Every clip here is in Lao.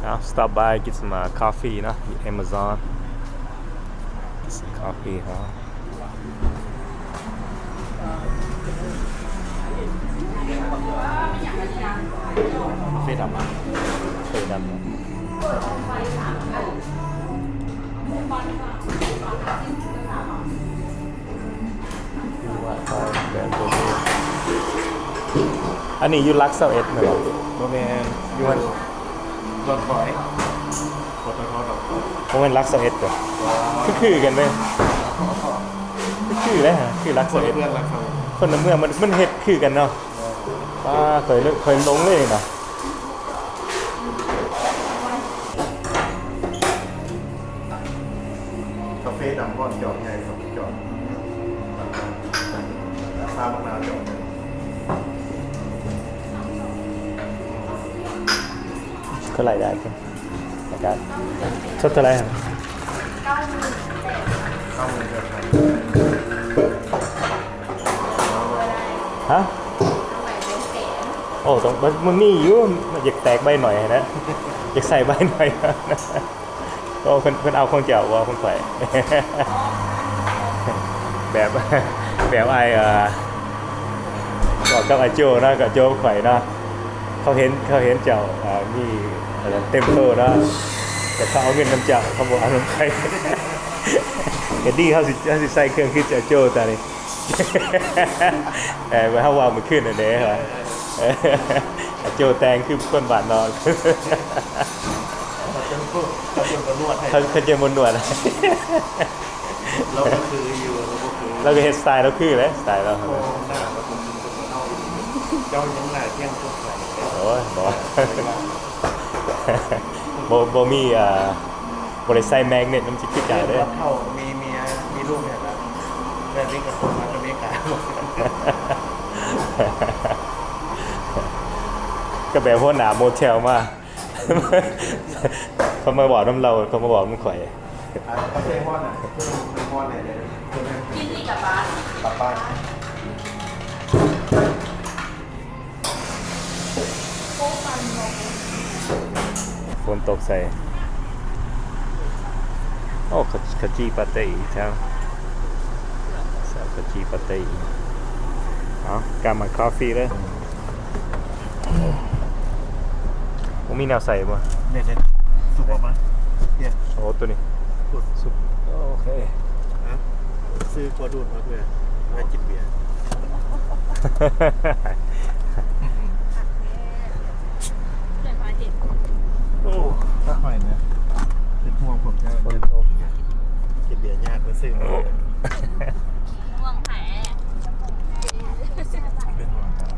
ເອົາ stop by ກິນ some coffee ເນາະ ຢູ່ Amazon ກິນ some coffee ເຮົາ ເຟດຳ ເຟດຳ. ອັນນີ້ຢູ່ຫຼັກຊາວເອັດແມ່ນບໍ່? ບໍ່ແມ່ນ ຢູ່ດອນຄອຍ ປຕທ ດອນຄອຍ. ບໍ່ແມ່ນຫຼັກຊາວເອັດບໍ່? ຄື ຄືກັນເດ້ ຄືເດ້ ຄືຫຼັກຊາວເອັດ ຄົນລະເມືອງ ມັນ ມັນເຮັດຄືກັນເນາະ. ປ້າ ຂ້ອຍ ຂ້ອຍຫຼົງເລີຍນີ້ນະ. ກາເຟດຳຮ້ອນຈອກໃຫຍ່ ສອງຈອກ ຊາບັກນາວຈອກ ເທົ່າໃດ? ລະກະສົດເທົ່າໃດ? ເກົ້າໝື່ນແປດ. ເກົ້າໝື່ນແປດພັນ. ຮະ? ໂອ້ ຕ້ອງ ມັນ ມັນມີຢູ່ ຢາກແຕກໃບໜ້ອຍຫັ້ນນະ ຢາກໃສ່ໃບໜ້ອຍ. ໂອ້ ເພິ່ນ ເພິ່ນເອົາຂອງເຈົ້າບໍ່ ຂອງຂ້ອຍ? ແບບ ແບບອ້າຍ ເອີ ເວົ້າກັບອ້າຍໂຈ້ເນາະ ກັບໂຈ້ຂ້ອຍເນາະ ເຂົາເຫັນ ເຂົາເຫັນເຈົ້າ ເອີ ມີອັນນັ້ນເຕັມໂຕເນາະ ແຕ່ເຂົາເອົາເງິນນຳເຈົ້າ ເຂົາບໍ່ເອົານຳຂ້ອຍ. ກະດີ ເຮົາຊິ ເຮົາຊິໃສ່ເຄື່ອງຄືເຈົ້າໂຈ້ຕານີ້. ເອີ ເຮົາເວົ້າມື້ຄືນນັ້ນເດ້ ວ່າ ເອີ ໂຈ້ແຕ່ງຄືຄົນບ້ານນອກ ເຂົາເຈົ້າບໍ່ນວດໃຫ້ ເຂົາ ເຂົາເຈົ້າບໍ່ນວດໃຫ້. ລາວກໍຄືຢູ່ ລາວກໍຄື ລາວກໍເຮັດສະໄຕລາວຄືເດ້ ສະໄຕລາວ. ໂອ້ ໜ້າລາວກໍຄືຄົນບ້ານນອກອີ່ຫຼີ ເຈົ້າຍັງໜ້າທ່ຽງສຸດໃສ. ໂອ້ຍ ບໍ່ ບໍ່ ບໍ່ມີ ເອີ ບໍ່ໄດ້ໃສ່ແມກເນັດ ມັນຊິຄືເຈົ້າເດ້. ເພິ່ນເຖົ້າ ມີເມຍ ມີລູກແລ້ວ ແບບນີ້ກໍຄົນມາຈາກອາເມລິກາ. ກໍແບບຫົວໜ້າໂມເທວມາ ເຂົາມາເວົ້ານຳລາວ ເຂົາມາເວົ້ານຳຂ້ອຍ. ອ່າ ກາເຟຮ້ອນນະ ເພີ່ມນ້ຳຮ້ອນແດ່ເດີ ເພີ່ມໃຫ້ ກິນນີ້ກັບບ້ານ ກັບບ້ານ. ຝົນຕົກໃສ່. ໂອ້ ເຂົ້າ ເຂົ້າຈີ່ປາເຕ້ອີກແລ້ວ ເຂົ້າຈີ່ປາເຕ້. ເອົາ ກາມາຄອຟຟີເດີ. ບໍ່ມີແນວໃສ່ບໍ່? ເດັດໆ ສຸກອອກມາ ປ່ຽນ. ໂອ້ ໂຕນີ້ ສຸກ ໂອເຄ. ຊື້ກວ່າດູດມາເພື່ອ ເພື່ອກິນເບຍ. ໂອ້ ຂ້ອຍນະ ເປັນຫ່ວງພວກເຈົ້າ ກິນເບຍຍາກ ໄປຊື້ມາ. ຫ່ວງໃຜ? ເປັນຫ່ວງເຈົ້າ.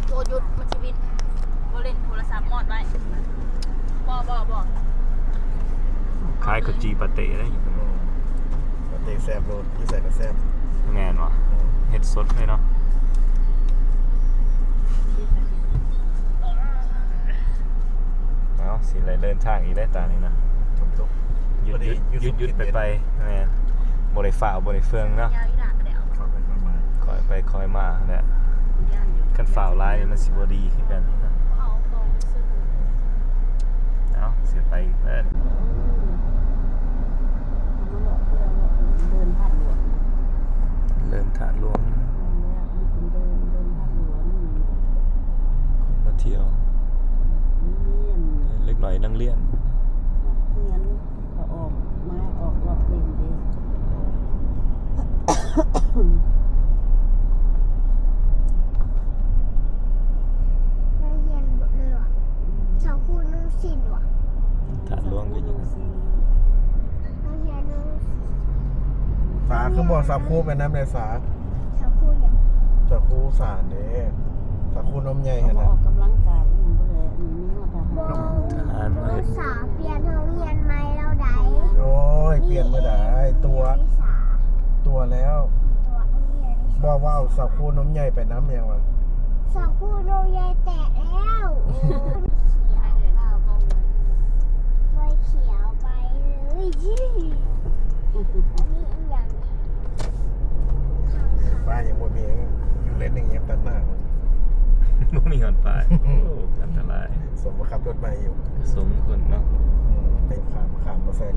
ໂອ້ ຢຸດ ມັນຊິວິນ ບໍ່ຫຼິ້ນໂທລະສັບ ມອດໄວ້. ບໍ່ ບໍ່ ບໍ່ ຂາຍເຂົ້າຈີ່ປາເຕ້ເດ້. ປາເຕ້ແຊບໂລດ ຢູ່ໃສກໍແຊບ. ແມ່ນບໍ່? ເຮັດສົດເລີຍເນາະ. ເອົາ ຊິໄດ້ເດີນທາງອີກແລ້ວຕານີ້ນະ. ຝົນຕົກ ຢຸດ ຢຸດ ຢຸດ ຢຸດໄປໄປ. ແມ່ນ ບໍ່ໄດ້ຟ້າວ ບໍ່ໄດ້ເຟືອງເນາະ. ຄ່ອຍໄປຄ່ອຍມາ ຄ່ອຍໄປຄ່ອຍມາແຫຼະ. ຄັນຟ້າວຫຼາຍນີ້ມັນຊິບໍ່ດີຄືກັນ. ເອົາ ຊິໄປອີກແລ້ວ. ເດີ່ນທາດຫຼວງ ເດີ່ນທາດຫຼວງ ເດີ່ນ ເດີ່ນທາດຫຼວງ ຄົນມາທ່ຽວ. ເດັກນ້ອຍນັກຮຽນ ນັກຮຽນ ເຂົາອອກມາ ອອກລອກຫຼິ້ນເດ້. ນັກຮຽນເບິດເລີຍຫວາ? ສາວຄູໜຸ່ງສິ້ນຫວາ? ທາດຫຼວງກໍຢູ່. ສາ ຄືບໍ່ສາຄູໄປນຳແດ່ສາ? ສາຄູຫຍັງ? ສາຄູສານເດ້ ສາຄູນົມໃຫຍ່ຫັ້ນນະ. ອອກກຳລັງກາຍອີ່ຫຍັງບໍ່ໄດ້ ອັນນີ້ມີຮອດທະຫານ. ທະຫານມາເຮັດ. ສາປ່ຽນໂຮງຮຽນໃໝ່ແລ້ວໃດ. ໂອ້ຍ ປ່ຽນເມື່ອໃດ? ຕົວະ ຕົວະແລ້ວ. ຕົວະໂຮງຮຽນ. ບໍ່ ວ່າເອົາສາຄູນົມໃຫຍ່ໄປນຳຫຍັງວະ? ສາຄູນົມໃຫຍ່ແຕກແລ້ວ. ໄຟຂຽວໄປເລີຍ. ອັນນີ້ອີ່ຫຍັງ? ປ້າຍັງບໍ່ມີ ຢູ່ເລນໜຶ່ງຍັງຕັດໜ້າ. ບໍ່ມີຮອດ ໄປ ໂອ້ ອັນຕະລາຍ ສົມວ່າຂັບລົດໃໝ່ຢູ່ ສົມຄົນເນາະ ອືມ ເປັນຂ້າມ ຂ້າມມາໃສ່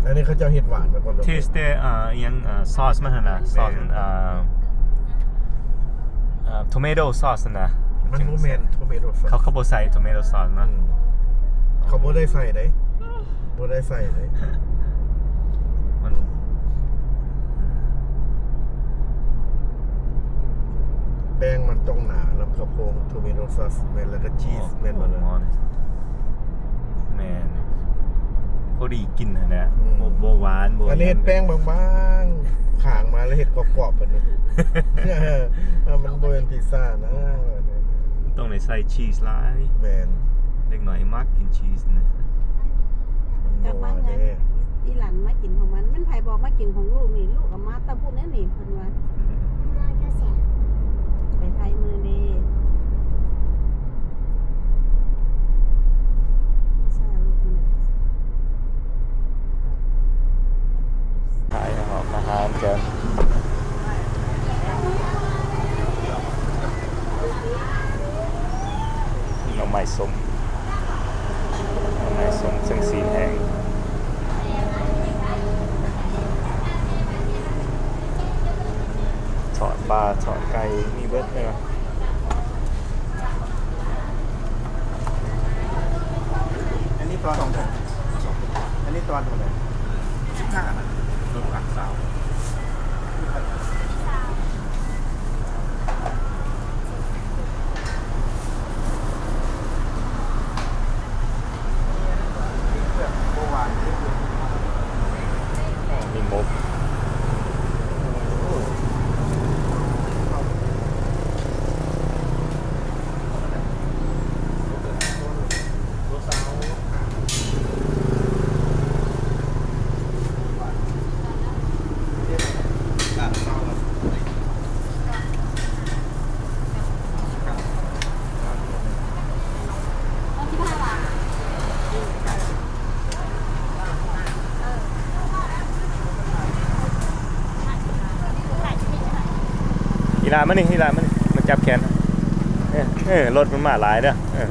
ອັນນີ້ເຂົາເຈົ້າເຮັດຫວານໄປກ່ອນເລີຍ taste ເອີ ອີ່ຫຍັງ ເອີ ຊອສມັນຫັ້ນນະ ແມ່ນ ຊອສ ເອີ ເອີ tomato sauce ຫັ້ນນະ ມັນບໍ່ແມ່ນ tomato sauce ເຂົາ ເຂົາບໍ່ໃສ່ tomato sauce ເນາະ ອືມ ເຂົາບໍ່ໄດ້ໃສ່ເດ້ ບໍ່ໄດ້ໃສ່ເດ້ ມັນ ແປ້ງມັນຕ້ອງໜານຳ ເຂົ້າໂພງ tomato sauce ແມ່ນ ແລ້ວກໍ cheese ແມ່ນບໍ່ລະ ແມ່ນ ພໍດີກິນຫັ້ນແຫຼະ ອືມ ບໍ່ ບໍ່ຫວານ ບໍ່ ອັນນີ້ເຮັດແປ້ງບາງໆ ຂາງມາແລ້ວເຮັດກອບໆ ບັດນີ້ ມັນບໍ່ແມ່ນພິຊຊານະ ຕ້ອງໄດ້ໃສ່ cheese ຫຼາຍ ແມ່ນ ເດັກນ້ອຍມັກກິນ cheese ນະ ກັບມາເຮືອນ ອີ່ ອີ່ຫຼານມາກິນຂອງມັນ ແມ່ນໃຜບອກມາກິນຂອງລູກນີ້ ລູກເອົາມາແຕ່ພຸ້ນເດ້ນີ້ ເພິ່ນວ່າ ອືມ ມາແຕ່ໃສ ໄປໄທມື້ນີ້ ວິຊາລູກມັນ ຂາຍອອກອາຫານກັນ ໜໍ່ໄມ້ສົ້ມ ໜໍ່ໄມ້ສົ້ມ ເຊິ່ງຊີ້ນແຫ້ງ ທອດປາ ທອດໄກ່ ມີເບິດເລີຍເນາະ. ອັນນີ້ຕອນເທົ່າໃດ? ອັນນີ້ຕອນເທົ່າໃດ? ສິບຫ້ານະ ລົດຫຼັກຊາວ. ອີ່ຫຼ້າມານີ້ ອີ່ຫຼ້າມານີ້ ມາຈັບແຂນ ເອີ ເອີ ລົດມັນມາຫຼາຍເດີ ເອີ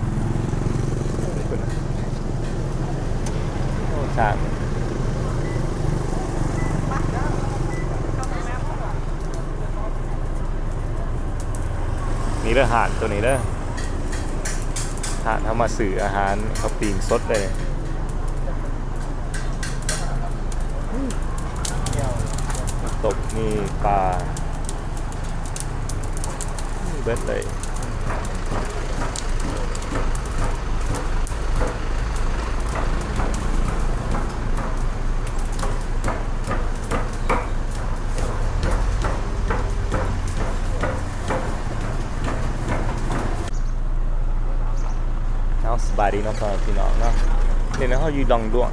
ໂອ້ ຊ້າງ ນີ້ເດີ ຮ້ານໂຕນີ້ເດີ ຮ້ານເຮົາມາຊື້ອາຫານ ເຂົາປີ້ງສົດເລີຍ ຕົ້ມ ມີປາ ມີເບິດເລີຍ. Now, ສະບາຍດີເນາະ ພໍ່ແມ່ພີ່ນ້ອງເນາະ ນີ້ນະ ເຮົາຢູ່ດອງຫຼວງ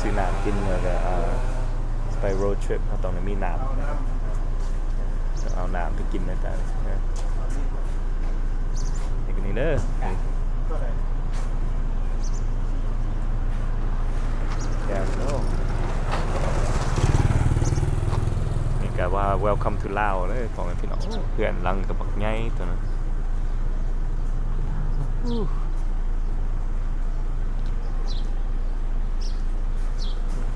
ຊື້ນ້ຳກິນ ແລ້ວກໍ ເອີ ໄປ road trip ເຮົາຕ້ອງໄດ້ມີນ້ຳ ຕ້ອງເອົານ້ຳໄປກິນນະ ຕາ ນີ້ກໍນີ້ເດີ ແກ້ວໂລ ນີ້ກໍວ່າ Welcome to Lao ເລີຍ ພໍ່ແມ່ພີ່ນ້ອງ ໂອ້ ເຮືອນຫຼັງກໍບັກໃຫຍ່ຕົວນັ້ນ.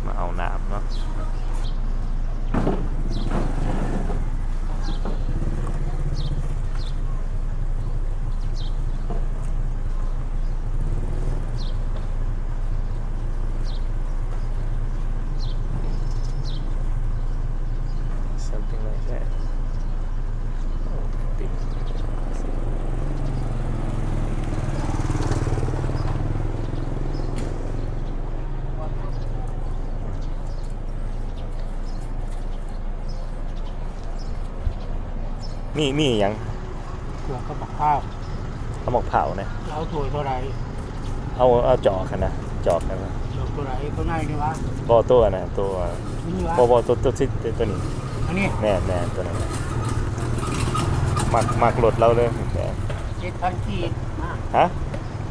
ມາເອົານ້ຳເນາະ something like that. ມີ ມີຫຍັງ? ຖົ່ວກັບໝາກພ້າວ ເອົາໝາກພ້າວແດ່. ເອົາຖ້ວຍເທົ່າໃດ? ເອົາ ເອົາຈອກຫັ້ນນະ ຈອກຫັ້ນນະ. ຈອກຕົວໃດ? ຕົວໃຫຍ່ນີ້ຫວາ? ບໍ່ ຕົວນັ້ນ ຕົວ ນີ້ຫວາ? ບໍ່ ບໍ່ ຕົວ ຕົວຊິ ຕົວນີ້. ອັນນີ້? ແມ່ນໆ ຕົວນັ້ນ. ມັກ ມັກລົດລາວເດີ. ເຈັດພັນກີບ. ຮະ?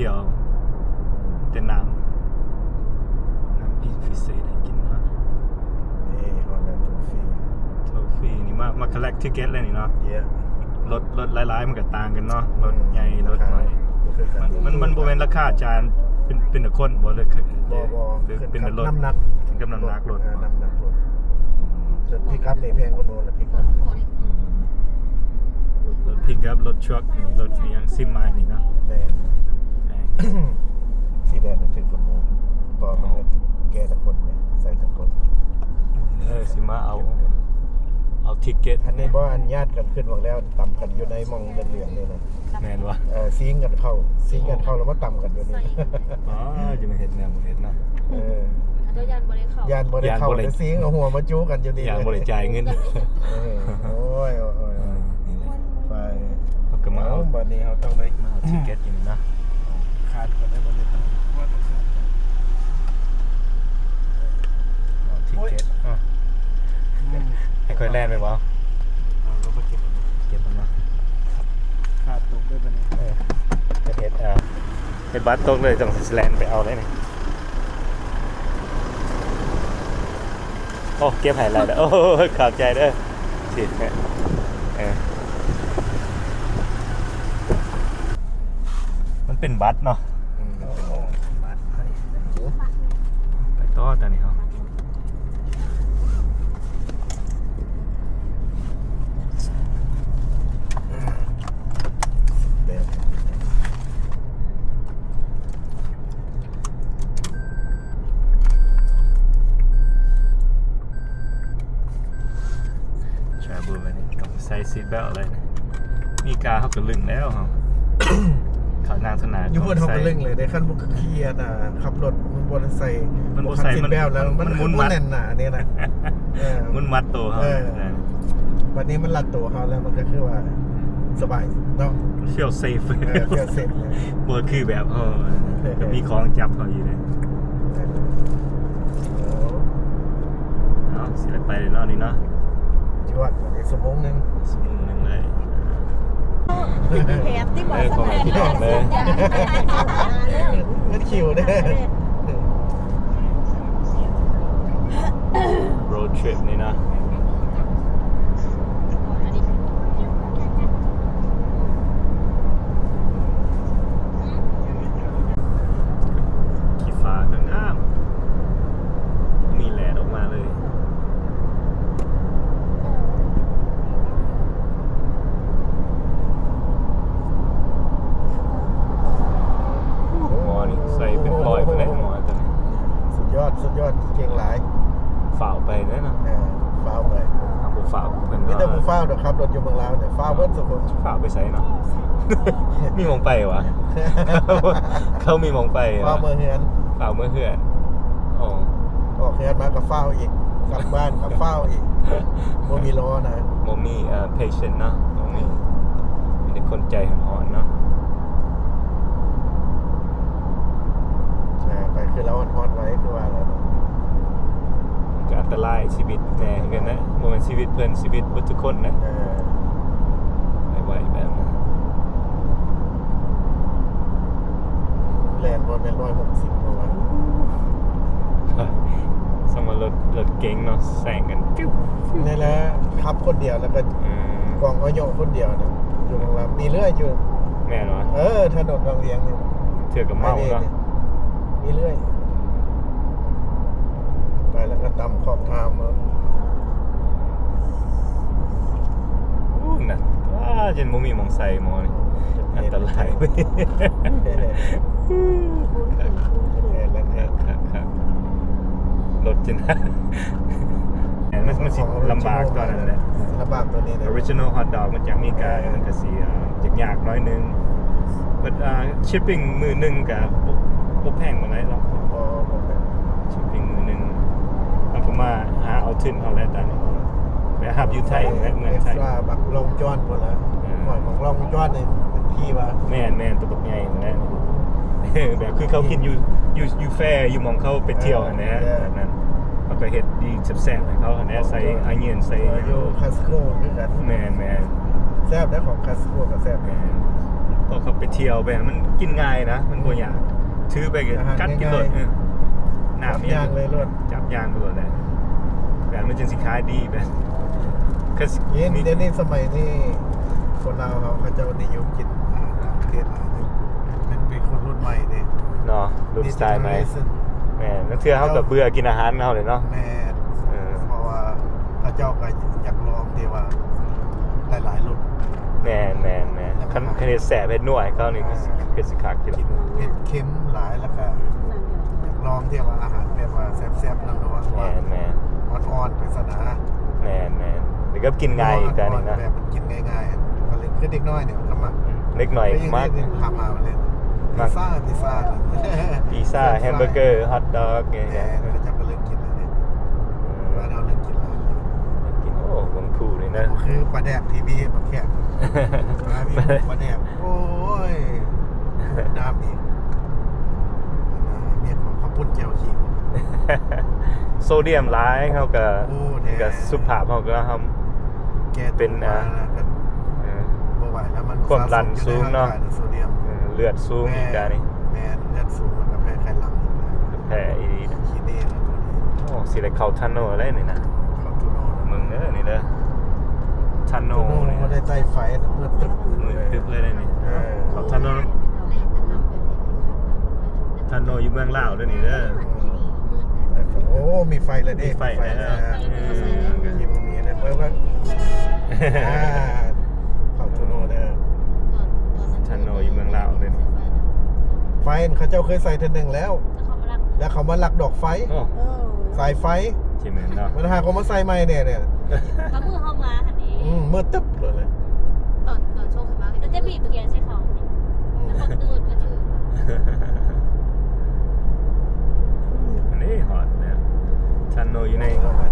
ທ່ຽວ ແຕ່ນ້ຳ ນ້ຳພິເສດໃຫ້ກິນເນາະ. ນີ້ຮອດແລ້ວ ໂທຟີ ໂທຟີນີ້ມາ ມາ collect ticket ແລ້ວນີ້ເນາະ. ລົດ ລົດຫຼາຍໆ ມັນກໍຕ່າງກັນເນາະ. ລົດໃຫຍ່ ລົດໜ້ອຍ ມັນ ມັນ ມັນບໍ່ແມ່ນລາຄາຈານ ເປັນ ເປັນແຕ່ຄົນບໍ່ ຫຼື ບໍ່ ບໍ່ ເປັນແຕ່ລົດ ຂຶ້ນກັບນ້ຳໜັກ ຂຶ້ນກັບນ້ຳໜັກລົດ. ເອີ ນ້ຳໜັກລົດ. ອືມ ລົດ pickup ນີ້ແພງກວ່າໝູ່ລະ pickup. ອືມ ລົດ pickup ລົດ truck ນີ້ ລົດອີ່ຫຍັງ semi ນີ້ເນາະ. ແມ່ນ ແພງ ສີແດງນີ້ຖືກກວ່າໝູ່ ເພາະວ່າມັນແກ່ແຕ່ຄົນ ໃສ່ແຕ່ຄົນ. ເອີ ຊິມາເອົາ ເອົາ ticket ອັນນີ້ບໍ່ ອັນຍາດກັນຂຶ້ນໝົດແລ້ວ ຕຳກັນຢູ່ໃນໝ່ອງເຫຼືອງໆນີ້ນະ. ແມ່ນບໍ່? ເອີ ຊິງກັນເຂົ້າ ຊິງກັນເຂົ້າ ແລ້ວມາຕຳກັນຢູ່ນີ້. ອໍ ຈະມາເຮັດແນວບໍ່ເຮັດເນາະ. ເອີ ເຂົາເຈົ້າຢ້ານບໍ່ໄດ້ເຂົ້າ ຢ້ານບໍ່ໄດ້ເຂົ້າ ຢ້ານບໍ່ໄດ້ ແລ້ວຊິງເອົາຫົວມາຈູກັນຢູ່ນີ້ ຢ້ານບໍ່ໄດ້ຈ່າຍເງິນ. ເອີ ໂອ້ຍ ໂອ້ຍ ເອີ ນີ້ແຫຼະ ໄປ ເຮົາກໍມາເອົາ ເອົາ ບັດນີ້ເຮົາຕ້ອງໄດ້ມາເອົາ ticket ຢູ່ນີ້ນະ. ຂາດກໍໄດ້ບໍ່ໄດ້ ເອົາ ticket ເອົາ ອືມ ໃຫ້ຂ້ອຍແລ່ນໄປບໍ່? ເອົາ ລົງມາເກັບມັນ ເກັບມັນມາ ຂາດຕົກໄດ້ບັດນີ້. ເອີ ເຮັດ ເຮັດ ເອີ ເຮັດບັດຕົກເລີຍ ຕ້ອງແລ່ນໄປເອົາໄດ້ນີ້. ໂອ້ ເກັບໃຫ້ແລ້ວເດີ. ໂອ້ ຂອບໃຈເດີ. ເອີ ມັນເປັນບັດເນາະ. ອືມ ບັດ ໄປຕໍ່ຕອນນີ້ເຮົາ. travel ແບບນີ້ຕ້ອງໃສ່ seat belt ເລີຍ. ອາເມລິກາເຮົາກໍລຶ້ງແລ້ວເຮົາ ເຂົ້າໜ້າທະນາ ຢູ່ພຸ້ນເຮົາກໍລຶ້ງເລີຍເດ້. ຄັນບໍ່ເຄີຍນະ ຂັບລົດມັນບໍ່ໄດ້ໃສ່ ມັນບໍ່ໃສ່ seat belt ແລ້ວ ມັນ ມັນໝຸນມັດ ແໜ້ນໜາເດ້ນະ. ເອີ ໝຸນມັດໂຕເຮົາ. ເອີ ບັດນີ້ມັນລັດໂຕເຮົາແລ້ວ ມັນກໍຄືວ່າສະບາຍເນາະ feel safe. ເອີ feel safe ບໍ່ຄືແບບເຮົາ ເອີ ມີຂອງຈັບເຮົາຢູ່ເດ້. ເອົາ ຊິໄດ້ໄປເນາະນີ້ເນາະ. ຈວດ ອັນນີ້ຊົ່ວໂມງໜຶ່ງ ຊົ່ວໂມງໜຶ່ງເລີຍ. ແຖມຕິບໍ່ ເອີ ຂອງແຖມເລີຍ. ມັນຄິວເດ້ road trip ນີ້ເນາະ. ຂີ້ຟ້າກໍງາມ ມີແດດອອກມາເລີຍ. ໝໍນີ້ໃສ່ເປັນຮ້ອຍພຸ້ນແຫຼະ ໝໍຕົວນີ້. ສຸດຍອດ ສຸດຍອດ ເກັ່ງຫຼາຍ. ຟ້າວໄປເດ້ເນາະ. ເອີ ຟ້າວໄປ. ເຮົາບໍ່ຟ້າວເພິ່ນ ມີແຕ່ຜູ້ຟ້າວດອກ ຂັບລົດຢູ່ເມືອງລາວນີ້ ຟ້າວເບິດທຸກຄົນ. ຟ້າວໄປໃສເນາະ? ມີໝ່ອງໄປຫວາ? ເຂົາມີໝ່ອງໄປຫວາ? ຟ້າວເມືອເຮືອນ ຟ້າວເມືອເຮືອນ. ອໍ ອອກເຮືອນມາກໍຟ້າວອີກ ກັບບ້ານກໍຟ້າວອີກ. ບໍ່ມີລໍນະ ບໍ່ມີ ເອີ patience ເນາະ. ບໍ່ມີ ມີແຕ່ຄົນໃຈຮ້ອນໆເນາະ. ເອີ ໄປຄືລາວຮອດໄວ ຄືວ່າແລ້ວເນາະ. ກໍອັນຕະລາຍຊີວິດແດ່ຄືກັນນະ ບໍ່ແມ່ນຊີວິດເພິ່ນ ຊີວິດເບິດທຸກຄົນນະ. ເອີ ໄປໄວແບບນັ້ນ ແລ່ນບໍ່ແມ່ນຮ້ອຍຫົກສິບ ເພາະວ່າ ສຳມາລົດ ລົດເກັງເນາະ ແຊງກັນ ປິວ ນີ້ແຫຼະ ຂັບຄົນດຽວ ແລ້ວກໍ ເອີ ກອງອາຍຸຄົນດຽວນະ ຢູ່ເມືອງລາວ ມີເລື້ອຍຢູ່. ແມ່ນຫວາ? ເອີ ຖະໜົນວັງວຽງນີ້ ເທື່ອກໍເມົາເນາະ. ມີເລື້ອຍ ໄປແລ້ວກໍຕຳຂອບທາງເບິ່ງ. ໂອ້ ໜັກ ວ້າ ຈົນບໍ່ມີໝ່ອງໃສ່ໝໍນີ້ ອັນຕະລາຍ. ແມ່ນແລ້ວ ແມ່ນແລ້ວ ຄັກໆໆ ລົດຈິນ ມັນ ມັນຊິລຳບາກຕອນນັ້ນແຫຼະ ລຳບາກຕອນນີ້ນະ. Original hot dog ມາຈາກອາເມລິກາ ເອີ ມັນກໍຊິ ເອີ ຍາກໆໜ້ອຍໜຶ່ງ but ເອີ ຊິບປິງມື້ໜຶ່ງກໍບໍ່ ບໍ່ແພງປານໃດດອກ. ບໍ່ ບໍ່ແພງ ຊິບປິງມື້ໜຶ່ງ ເຮົາກໍມາຫາເອົາທຶນເຮົາແຫຼະຕອນນີ້ ໄປຮັບຢູ່ໄທແຫຼະ ເມືອງໄທ. ເອັກສຕຣາບັກລອງຈອນພຸ້ນລະ. ເອີ ບັກລອງຈອນນີ້ທີ່ວ່າ ແມ່ນໆ ຕົວບັກໃຫຍ່ພຸ້ນແຫຼະ ແບບຄືເຂົາກິນຢູ່ ຢູ່ ຢູ່ແຟ ຢູ່ໝ່ອງເຂົາໄປທ່ຽວຫັ້ນແຫຼະ ເອີ ແບບນັ້ນ. ເຂົາກໍເຮັດດີແຊບໆໃຫ້ເຂົາຫັ້ນແຫຼະ ໃສ່ອາເຍນ ໃສ່ ເອີ ຢູ່ Costco ຄືກັນ. ແມ່ນໆ ແຊບເດ້ ຂອງ Costco ກໍແຊບ. ແມ່ນ ພໍເຂົ້າໄປທ່ຽວໄປ ມັນກິນງ່າຍນະ ມັນບໍ່ຍາກ ຖືໄປກໍກັດກິນໂລດ. ເອີ ນ້ຳນີ້ຈັບຍ່າງເລີຍໂລດ ຈັບຍ່າງໂລດແຫຼະ ແບບມັນຈຶ່ງຊິຂາຍດີ ແບບຄື ດຽວນີ້ສະໄໝນີ້ ຄົນລາວເຮົາ ເຂົາເຈົ້ານິຍົມກິນອາຫານຕ່າງປະເທດຫຼາຍເດ້ ເປັນ ເປັນຄົນລຸ້ນໃໝ່ເດ້ເນາະ ລຸ້ນສະໄຕໃໝ່. ແມ່ນ ລາງເທື່ອເຮົາກໍເບື່ອກິນອາຫານເຮົາເລີຍເນາະ. ແມ່ນ ເອີ ເພາະວ່າເຂົາເຈົ້າກໍຢາກລອງທີ່ວ່າຫຼາຍໆລົດ. ແມ່ນໆໆ ຄັນ ຄັນເຮັດແຊບເຮັດນົວໃຫ້ເຂົານີ້ ອ່າ ຄືຊິ ຄືຊິຄັກຢູ່ ເຮັດເຄັມຫຼາຍ ແລ້ວກໍ ອືມ ຢາກລອງທີ່ວ່າອາຫານແບບວ່າແຊບໆ ນັວໆ ແມ່ນໆ ອ່ອນໆ ໄປຊັ້ນນະ. ແມ່ນໆ ແລ້ວກໍກິນງ່າຍອີກ ແບບມັນກິນງ່າຍໆ ກໍເລີຍຄືເດັກນ້ອຍນີ້ມັນກໍມັກ ອືມ ເດັກນ້ອຍມັກ ພາມາເລີຍ ມັກ ພິຊຊ່າ ພິຊຊ່າ ພິຊຊ່າ ແຮມເບີເກີ ຮອດດອກ ແມ່ນ ເຂົາເຈົ້າກໍເລີ່ມກິນແລ້ວເດ້ ເອີ ບ້ານເຮົາເລີ່ມກິນແລ້ວ ກິນ ໂອ້ ເບິ່ງຜູ້ນີ້ນະ ບໍ່ຄືປາແດກທີ່ມີບັກແຂກ ປາແດກ ໂອ້ຍ ນ້ຳອີກ ມີເຂົ້າປຸ້ນແຈ່ວຂີງ ໂຊດຽມຫຼາຍ ເຮົາກໍ ໂອ້ ແທ້ ກໍສຸຂະພາບເຮົາກໍ ເປັນ ອ່າ ເອີ ບໍ່ໄຫວແລ້ວ ມັນ ຄວາມດັນສູງເນາະ ສະສົມຢູ່ໃນຮ່າງກາຍ ໂຊດຽມ ເອີ ເລືອດສູງອີກ ແມ່ນ ການີ້ ແມ່ນ ເລືອດສູງ ແລ້ວກໍແພ້ໄຂ້ຫຼັງອີກ ແພ້ອີ່ຫຼີນະ ຂີ້ເໜີແລ້ວໂຕນີ້. ໂອ້ ຊິໄດ້ເຂົ້າທາໂນແລ້ວນີ້ນະ ເຂົ້າທາໂນແລ້ວ ເບິ່ງເດີນີ້ເດີ ທາໂນ ທາໂນນີ້ ບໍ່ໄດ້ໄຕ້ໄຟ ມືດຕຶບ ມືດຕຶບເລີຍນີ້ ເອີ ເຂົ້າທາໂນ ທາໂນຢູ່ເມືອງລາວເດີນີ້ເດີ. ໂອ້ ມີໄຟແລ້ວເດ້ ມີໄຟແລ້ວ ມີໄຟແລ້ວ ອືມ ທີ່ບໍ່ມີໃນເມືອງ ອ່າ ເຂົ້າທາໂນເດີ ທາໂນຢູ່ເມືອງລາວເດ້. ໄຟເຂົາເຈົ້າເຄີຍໃສ່ເທື່ອໜຶ່ງແລ້ວ ແລ້ວເຂົາມາລັກດອກໄຟ ໂອ້ ສາຍໄຟ ຊິແມ່ນເນາະ ມັນຫາກໍມາໃສ່ໃໝ່ແດ່ ແດ່ ຕອນມື້ເຮົາມາຫັ້ນເດ້ ອືມ ມືດຕຶບໂລດເລີຍ ຕອນ ຕອນຊ່ວງເຮົາມາ ແຕ່ບີບແກໃສ່ເຂົາ ອືມ ແລ້ວກໍມືດມາຖື ອັນນີ້ຮອດແລ້ວ ທາໂນຢູ່ໃນກອງ ອ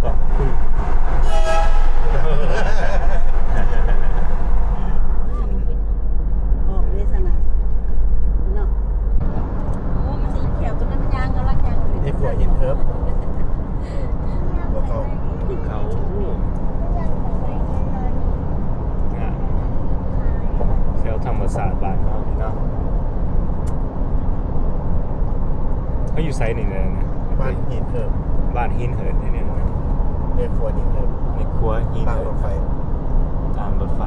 ອກເດຊະນາເນາະ ໂອ້ ມັນຊິແຖວຕົວນັ້ນມັນຍ່າງກຳລັງຍ່າງຢູ່ ໃນຂົວຫີນເຫີບ ພວກເຂົາ ພວກເຂົາ ໂອ້ ງາມ ແຖວທຳມະຊາດບ້ານເຮົານີ້ເນາະ. ເຮົາຢູ່ໃສນີ້ນະ? ບ້ານຫີນເຫີບ ບ້ານຫີນເຫີບນີ້ນະ ໃນຂົວຫີນເຫີບ ໃນຂົວຫີນເຫີບ ທາງລົດໄຟ ທາງລົດໄຟ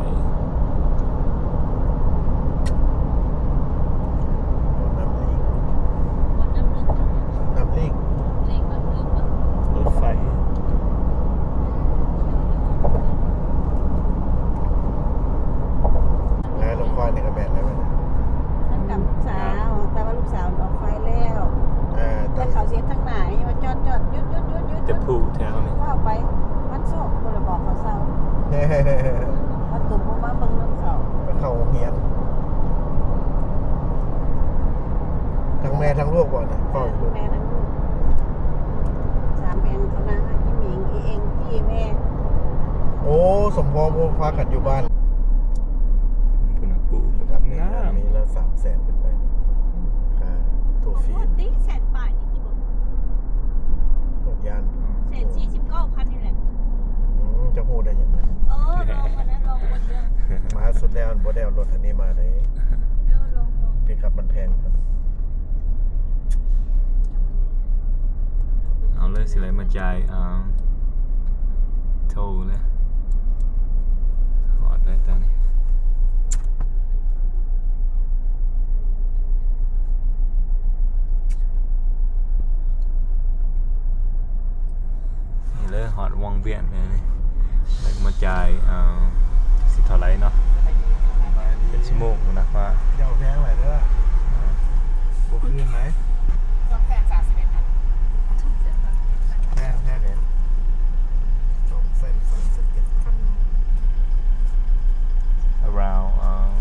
ນ້ຳລີກ ນ້ຳລີກ ນ້ຳລີກ ລົດໄຟ ແລ້ວລູກຄອຍນີ້ກໍແມ່ນແລ້ວ ກັບລູກສາວ ແຕ່ວ່າລູກສາວອອກໄຟແລ້ວ ເອີ ແຕ່ເຂົາເສຍທາງໜ້າ ວ່າຈອດໆ ຢຸດໆໆໆ ຈະຜູກແຖວນີ້ ເຂົ້າໄປ ມັນໂຊກບໍ່ໄດ້ບອກເຂົາເຊົາ ວ່າຕຸ່ມບໍ່ມາເບິ່ງນຳເຂົາ ໄປເຂົ້າໂຮງຮຽນ ທັງແມ່ທັງລູກບໍ່ນະ ເຝົ້າຢູ່ ແມ່ທັງລູກ ສາມແອງເຂົານະ ອີ່ໝິງ ອີ່ເອັງ ອີ່ແມ່ ໂອ້ ສົມພອງບໍ່ພາກັນຢູ່ບ້ານ ພຸ້ນນະ ຜູ້ ງາມ ມີລະສາມແສນຂຶ້ນໄປ ຄ່າໂທຟີ ໂອ້ ຕີແສນປາຍນີ້ຕິບໍ່ ໂຄດຢ້ານ ແສນສີ່ສິບເກົ້າພັນນີ້ແຫຼະ ອືມ ເຈົ້າຮູ້ໄດ້ຫຍັງ ເອີ ລອງອັນນັ້ນ ລອງເບິ່ງເດີ ມາສຸດແລ້ວບໍ່ໄດ້ເອົາລົດອັນນີ້ມາເດ້ ເອີ ລອງໆ ປິກອັບມັນແພງ ເອົາເລີຍ ຊິໄດ້ມາຈ່າຍ ອ່າ ໂທລເລີຍ ຮອດແລ້ວຕອນນີ້ ນີ້ເລີຍ ຮອດວັງວຽງແລ້ວນີ້ ແລ້ວມາຈ່າຍ ອ່າ ຊິເທົ່າໃດເນາະ ເປັນຊົ່ວໂມງພຸ້ນນະວ່າ ຢ່າເອົາແພງຫຼາຍເດີ ບໍ່ຄືນໃດ ສອງແສນສາມສິບເອັດພັນ ແພງແທ້ເດ້ ສອງແສນສາມສິບເອັດພັນ around, um,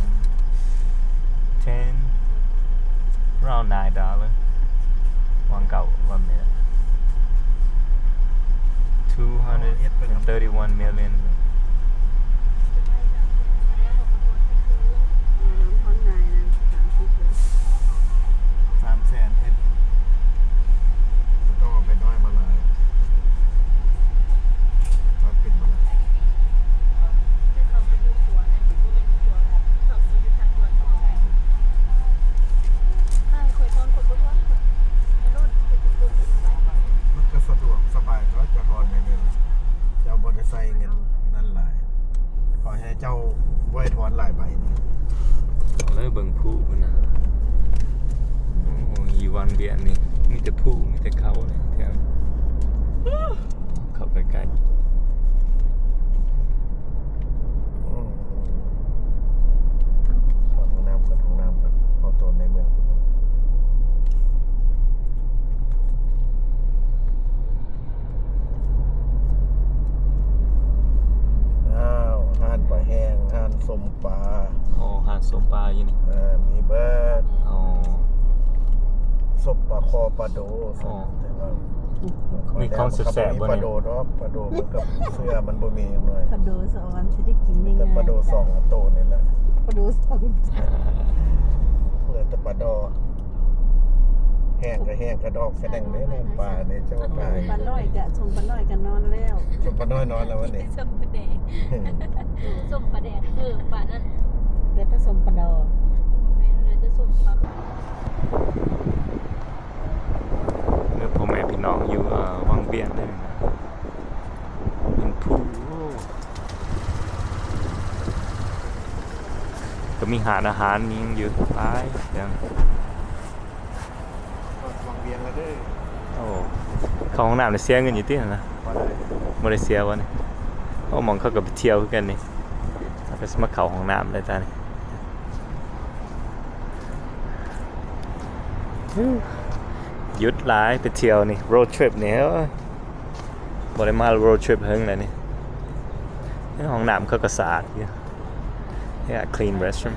ten, around nine dollar. One go, one minute. Two hundred and thirty-one million. ສາມແສນເອັດ ບໍ່ຕ້ອງເອົາໄປນ້ອຍມາຫຼາຍ ມັນເປັນບໍ່ໄດ້ ແຕ່ເຂົາໄປຢູ່ຂົວນັ້ນ ບໍ່ແມ່ນຂົວ ເຂົາໄປຢູ່ທາງດ່ວນ ບໍ່ໄດ້ ເຈົ້າບໍ່ໄດ້ຖອນຫຼາຍໃບນີ້ ເອົາເລີຍເບິ່ງພູພຸ້ນນະ. ໂອ້ ຢູ່ວັງວຽງນີ້ມີແຕ່ພູ ມີແຕ່ເຂົາເລີຍ ແຖວເຂົ້າໃກ້ໆ. ອືມ ເຂົ້າຫ້ອງນ້ຳກ່ອນ ຫ້ອງນ້ຳກ່ອນ ເຂົ້າຕົວໃນເມືອງພຸ້ນ. ອ້າວ ຮ້ານປາແຫ້ງ ຮ້ານສົ້ມປາ. ອໍ ຮ້ານສົ້ມປາຢູ່ນີ້. ເອີ ມີເບີດ. ອໍ ສົ້ມປາຄໍປາໂດ. ອໍ ແຕ່ວ່າມີຂອງແຊບໆບໍ່ນີ້? ປາໂດດອກ ປາໂດມັນກໍເຊື້ອມັນບໍ່ມີຫຍັງໜ້ອຍ. ປາໂດສະອອນຊິໄດ້ກິນງ່າຍໆ ແຕ່ປາໂດສອງໂຕນີ້ແຫຼະ. ປາໂດສອງ ເຫຼືອແຕ່ປາດໍ. ແຫ້ງກໍແຫ້ງ ກະດອກກະແດງເດ້ ນ້ຳປານີ້ເຈົ້າວ່າຕາຍ. ປານ້ອຍກະ ສົ້ມປານ້ອຍກະນອນແລ້ວ. ສົ້ມປານ້ອຍນອນແລ້ວວະນີ້. ສົ້ມປາແດງ ສົ້ມປາແດງ ເອີ ປານັ້ນ ເຫຼືອແຕ່ສົ້ມປາດໍ. ແມ່ນ ເຫຼືອແຕ່ສົ້ມປາ. ເອີ ພໍ່ແມ່ພີ່ນ້ອງຢູ່ ເອີ ວັງວຽງເດ້. ເປັນພູ ໂອ້ ກໍມີຮ້ານອາຫານ ມີຫຍັງຢູ່ຫຼາຍຢ່າງ. ຮອດວັງວຽງແລ້ວເດີ. ໂອ້ ເຂົ້າຫ້ອງນ້ຳໄດ້ເສຍເງິນຢູ່ຕິຫັ້ນນະ? ບໍ່ໄດ້ ບໍ່ໄດ້ເສຍບໍ່ນີ້? ໂອ້ ໝ່ອງເຂົາກໍໄປທ່ຽວຄືກັນນີ້ ເຮົາກໍຊິມາເຂົ້າຫ້ອງນ້ຳໄດ້ຕານີ້. ຢຸດຫຼາຍໄປທ່ຽວນີ້ road trip ນີ້ ໂອ້ຍ ບໍ່ໄດ້ມາ road trip ເຫິງແລ້ວນີ້. ຫ້ອງນ້ຳເຂົາກໍສະອາດຢູ່. Yeah, clean restroom.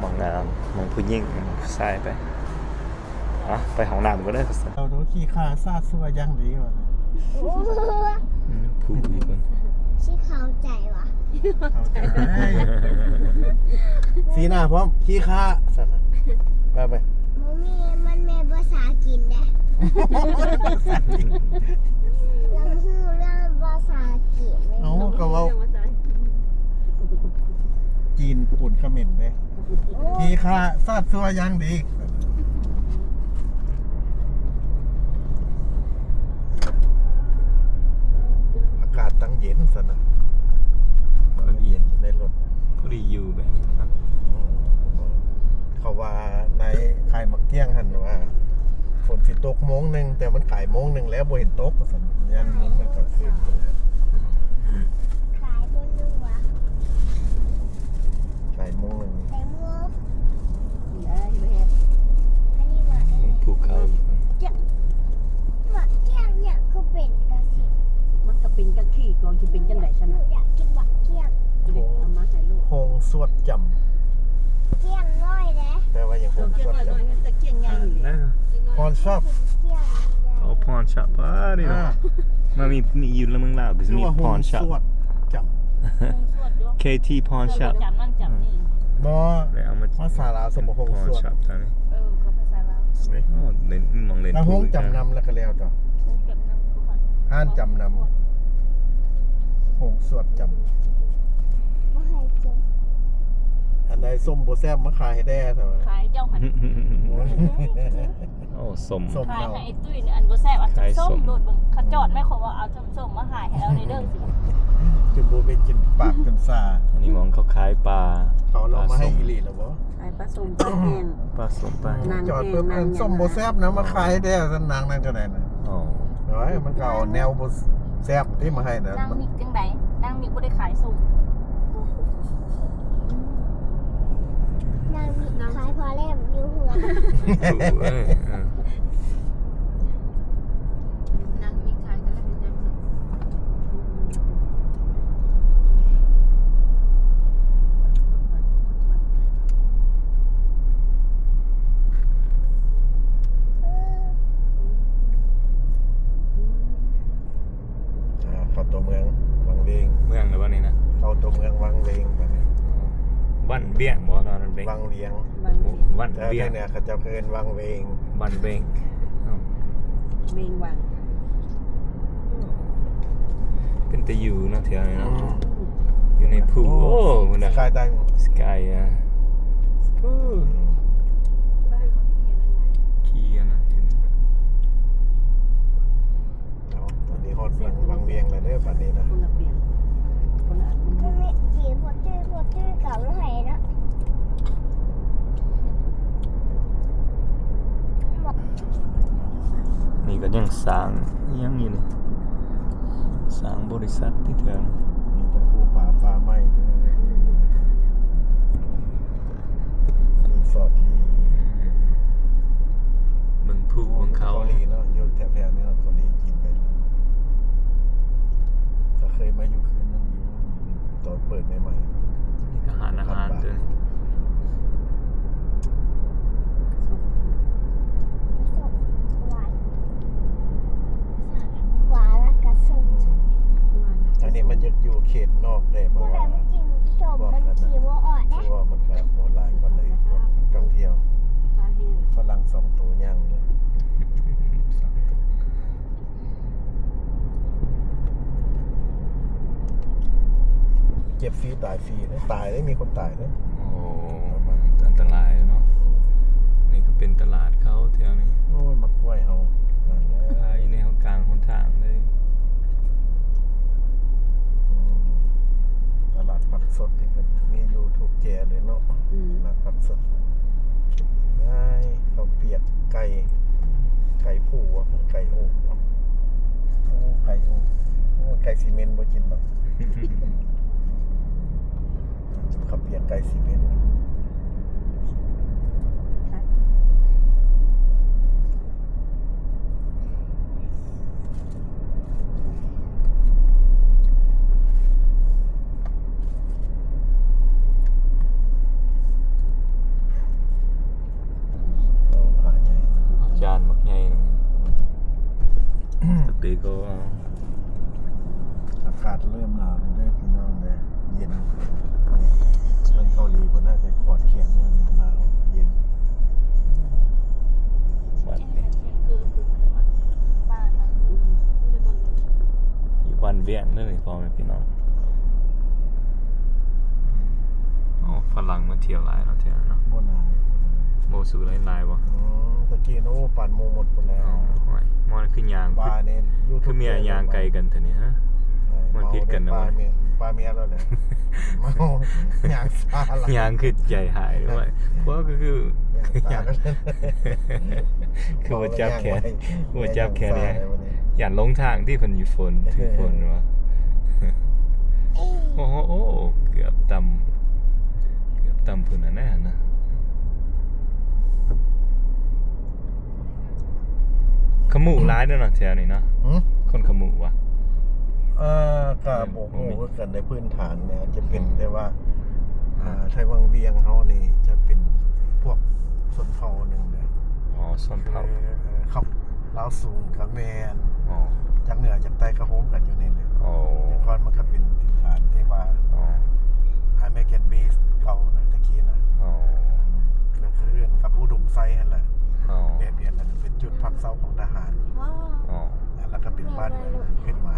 ໝ່ອງ ເອີ ໝ່ອງຜູ້ຍິງ ໝ່ອງຜູ້ຊາຍໄປ. ອ່ະ ໄປຫ້ອງນ້ຳກ່ອນເດີ. ເອົາ ຂີ່ຂ້າສາດຊົ່ວຢ່າງດີວ່າ. ອືມ ຜູ້ອີກຄົນ ຊິເຂົ້າໃຈວ່າ ເຂົ້າໃຈ. ສີໜ້າພ້ອມ ຂີ້ຄ້າຊັ້ນນະ. ໄປ ໄປ ບໍ່ມີ ມັນແມ່ນພາສາຈີນເດ້. ລາວຮູ້ເລື່ອງພາສາຈີນ. ເອົ້າ ກໍເວົ້າ ເລື່ອງພາສາຈີນ ຈີນປົນຂະເໝນເດ້. ໂອ້ ຂີ້ຄ້າສາດຊົ່ວຢ່າງດີ. ອາກາດຕັ້ງເຢັນຊັ້ນນະ. ພໍດີ ເຢັນໃນລົດ ພໍດີຢູ່ແບບນີ້. ອືມ ເຂົາວ່າໃນຂາຍໝາກກ້ຽງຫັ້ນວ່າ ຝົນຊິຕົກໂມງໜຶ່ງ ແຕ່ມັນຂາຍໂມງໜຶ່ງແລ້ວບໍ່ເຫັນຕົກວ່າຊັ້ນ. ຢ້ານມັນກາງຄືນ ຂາຍໂມງໜຶ່ງຫວາ? ຂາຍໂມງໜຶ່ງ. ພູເຂົາ ໝາກກ້ຽງ ໝາກກ້ຽງນີ້ຄືເປັນກະຊິ ມັນກະເປັນກະຂີ້ ກໍຊິເປັນຈັ່ງໃດຊັ້ນນະ? ຢາກກິນໝາກກ້ຽງ. ເອົາມາໃຫ້ລູກ. ໂຮງສວດຈຳ ກ້ຽງນ້ອຍເດ້. ແປວ່າຫຍັງ? ໂຮງສວດຈຳ ກ້ຽງນ້ອຍ ແຕ່ກ້ຽງໃຫຍ່. Pawn shop. ໂອ້ pawn shop ປາດນີ້ເນາະ. ອ່າ ມາມີ ມີຢູ່ເມືອງລາວກໍຊິມີ pawn shop. ໂຮງສວດຈຳ ໂຮງສວດຢູ່ ເຄທີ pawn shop ຈຳນັ້ນຈຳນີ້. ບໍ່ ໄດ້ເອົາມາ ພາສາລາວ ສະມະ ໂຮງສວດ pawn shop ຕານີ້. ເອີ ກໍພາສາລາວ. ໂອ້ ເຫຼັ້ນ ມີໝ່ອງເຫຼັ້ນ ແລ້ວໂຮງຈຳນຳ ແລ້ວກໍແລ້ວຕົວະ. ໂຮງຈຳນຳ ຮ້ານຈຳນຳ ໂຮງສວດຈຳ. ອັນໃດສົ້ມບໍ່ແຊບມາຂາຍໃຫ້ແດ່ ຂາຍເຈົ້າຫັ້ນ. ໂອ້ ສົ້ມ ຂາຍໃຫ້ໄອ້ຕຸ້ຍນີ້ ອັນບໍ່ແຊບ ອັນສົ້ມໆໂລດເບິ່ງ ເຂົາຈອດແມ່ ເຂົາວ່າເອົາສົ້ມໆມາຂາຍໃຫ້ລາວແດ່ເດີ. ຈົນບໍ່ໄປກິນປາກຈົນຊາ. ອັນນີ້ໝ່ອງເຂົາຂາຍປາ ເຂົາເອົາມາໃຫ້ອີ່ຫຼີແລ້ວບໍ່? ຂາຍປາສົ້ມປາແຫ້ງ ປາສົ້ມປາແຫ້ງ. ນາງ ຈອດປຶບ ອັນສົ້ມບໍ່ແຊບນະ ມາຂາຍແດ່ຊັ້ນ ນາງນັ້ນກໍໄດ້ນະ. ອໍ ໂອ້ຍ ມັນກໍເອົາແນວບໍ່ແຊບຕິມາໃຫ້ນະ. ນາງມິກຈັ່ງໃດ? ນາງມິກບໍ່ໄດ້ຂາຍສົ້ມ. ນາງມີຂາຍພໍແລ້ວຢູ່ເຮືອນ. ເອີ ເອີ ນາງມີຂາຍກໍແລ້ວເປັນຫຍັງເນາະ. ອ່າ ເຂົ້າຕົວເມືອງວັງວຽງ. ເມືອງແລ້ວບໍ່ນີ້ນະ? ເຂົ້າຕົວເມືອງວັງວຽງບັດນີ້. ວັງວຽງບໍ່? ວັງວຽງ ວັງວຽງ ວັງວຽງ. ແຕ່ທາງເໜືອເຂົາເຈົ້າເອີ້ນວັງວຽງ ວັງວຽງ. ເອີ ວຽງວັງ. ເປັນຕາຢູ່ເນາະແຖວນີ້ເນາະ. ອືມ ຢູ່ໃນພູ. ໂອ້ ພຸ້ນນະ ສະກາຍໄດ ສະກາຍ ອ່າ ພູ. ເອົາ ຕອນນີ້ຮອດວັງ ວັງວຽງແລ້ວເດີ ບັດນີ້ນະ. ຄົນລະວຽງ ຄົນລະອັນ. ມັນມີ ສ້າງອີ່ຫຍັງຢູ່ນີ້? ສ້າງບໍລິສັດຕິເທື່ອນີ້. ມີແຕ່ພູຜາປ່າໄມ້ເດີ ຣີສອດ ອືມ ເບິ່ງພູເບິ່ງເຂົາ ເກົາຫຼີເນາະ ຢູ່ແຖວໆນີ້ເນາະ ເກົາຫຼີຈີນໄປ. ກໍເຄີຍມາຢູ່ຄືນໜຶ່ງຢູ່ ຕອນເປີດໃໝ່ໆ. ນີ້ກໍຮ້ານອາຫານເດີ. ອັນນີ້ມັນຢາກຢູ່ເຂດນອກເດ້ ເພາະວ່າພວກອັນນັ້ນ ພວກມັນກໍບໍ່ຫຼາຍປານໃດ ພວກນັກທ່ອງທ່ຽວ. ຝຣັ່ງສອງໂຕຍ່າງເລີຍ. ເຈັບຟຣີຕາຍຟຣີເດ້ ຕາຍເດ້ ມີຄົນຕາຍເດ້. ໂອ້ ອັນຕະລາຍເນາະ. ນີ້ກໍເປັນຕະຫຼາດເຂົາແຖວນີ້. ໂອ້ຍ ໝາກກ້ວຍເຮົາຫຼາຍແລ້ວ ຂາຍຢູ່ໃນກາງຫົນທາງເລີຍ. ອືມ ຕະຫຼາດຜັກສົດນີ້ກໍມີຢູ່ທຸກແຈເລີຍເນາະ. ອືມ ຕະຫຼາດຜັກສົດ ເຂົ້າປຽກ ໄກ່ ໄກ່ພູ ໄກ່ໂອກ. ໂອ້ ໄກ່ໂອກ ໂອ້ ໄກ່ຊີເມັນບໍ່ກິນດອກ. ເຂົ້າປຽກໄກ່ຊີເມັນ. ຈານບັກໃຫຍ່ໜຶ່ງ. ສະເຕັກກໍ ອາກາດເລີ່ມໜາວແລ້ວເດີພີ່ນ້ອງເດີ ເຢັນ. ເມືອງເກົາຫຼີເພິ່ນໜ້າຈະກອດແຂນຢູ່ນີ້ ໜາວເຢັນ. ວັດນີ້ ຢູ່ບ້ານວຽງເດີ ພໍ່ແມ່ພີ່ນ້ອງ. ໂອ້ ຝຣັ່ງມາທ່ຽວຫຼາຍເນາະ ແຖວນັ້ນເນາະ. ບໍ່ຫຼາຍ ບໍ່ສູ້ຫຼາຍບໍ່? ອືມ ຕະກີ້ ໂອ້ ປານໝູ່ໝົດພຸ້ນແລ້ວ. ໂອ້ຍ ມັນຄືຍ່າງ ປານີ້ ຄືເມຍຍ່າງໄກກັນແທ້ນີ້ ຮະ? ມັນຜິດກັນນະ ປາເມຍ ປາເມຍແລ້ວແຫຼະ. ເມົາ ຍ່າງຊ້າຫຼາຍ ຍ່າງຄືໃຈຫາຍດ້ວຍ. ພວກກໍຄື ຍ່າງຊ້າ ຄືບໍ່ຈັບແຂນ ບໍ່ຈັບແຂນ ຢ້ານຫຼົງທາງຕິ ເພິ່ນຢູ່ຝົນ ຖືຝົນວ່າ. ໂອ້ໂຫ ໂອ້ ເກືອບຕ່ຳ ເກືອບຕ່ຳພຸ້ນນະ ນັ້ນນະ. ຂະໝູ່ຫຼາຍເດີເນາະ ແຖວນີ້ເນາະ. ຫື? ຄົນຂະໝູ່ວະ? ເອີ ກະບໍ່ຮູ້ຄືກັນ ໃນພື້ນຖານນີ້ອາດຈະເປັນ ອືມ ແຕ່ວ່າ ອ່າ ໄທວັງວຽງເຮົານີ້ຈະເປັນພວກຊົນເຜົ່າໜຶ່ງເດີ. ອໍ ຊົນເຜົ່າ ຄື ເອີ ເຂົາ ລາວສູງກະແມ່ນ ອໍ ຈາກເໜືອຈາກໃຕ້ກະໂຮມກັນຢູ່ນີ້ແຫຼະ. ອໍ ແຕ່ກ່ອນມັນກະເປັນຖິ່ນຖານທີ່ວ່າ ອໍ ອາເມລິກັນເບສເກົ່ານະ ແຕ່ກີ້ນະ. ອໍ ອືມ ກະຄືກັນກັບອຸດົມໄຊຫັ້ນແຫຼະ. ອໍ ແບບດຽວກັນ ເປັນຈຸດພັກເຊົາຂອງທະຫານ. ອໍ ແລ້ວກະເປັນບ້ານຂຶ້ນມາ.